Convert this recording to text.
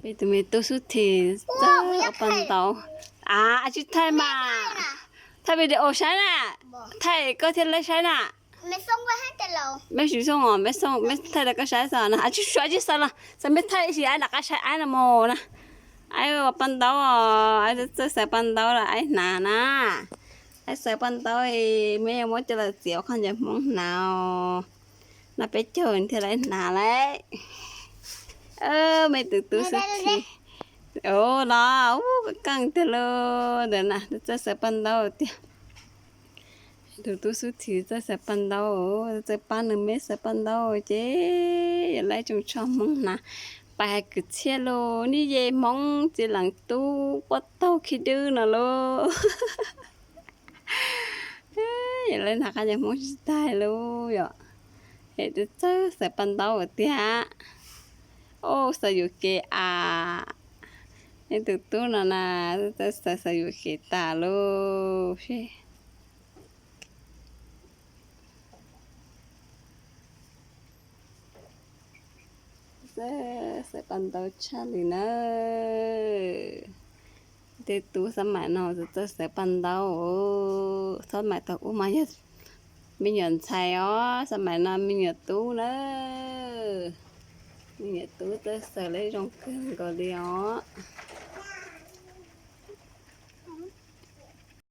Peb tus me tub xub thim txawj ua paj ntaub. A, tsis thaij mas. Thaij video saib na. Thaij koj thiaj li saib na. Meb tsis xoo os, meb xoo, meb thaij rau koj saib xwb na. Tsis xav, tsis xav los xav, meb thaij ib sim aib nram qab saib aib no mus na. Aib ua paj ntaub os, aib txawj xaws paj ntaub los aib hnav na. Aib xaws paj ntaub, meb yuav muab coj los txiav ua khaub ncaws Hmoob hnav os. No peb caug thiaj li hnav lauj. Meb tus tub xub thim. Los, keej tiag lauj, ntawm na txawj xaws paj ntaub tiag. Tus tub xub thim txawj xaws paj ntaub, txawj pab nws meb xaws paj ntaub ces yog lawv tsoos tsho Hmoob hnav. Pais hais kwv txhiaj lauj, neb yeej Hmoob txiv leej tub puab taug khib dwb no lauj. Yog lawv hnav khaub ncaws Hmoob tsis tag lauj yom. Es txawj xaws paj ntaub tiag. Au, xaws yuam kev a. Neb tus tub no na, txawj xaws, xaws yuam kev tas lauj. Txawj xaws paj ntaub tshaj li na. Tej tub xab maim no txawj xaws paj ntaub. Xab maim thaum ub mas yog me nyuam ntxhais os, xab maim no me nyuam tub na. Me nyuam tub txawj xaws lawm zoo kawg nkaus li os.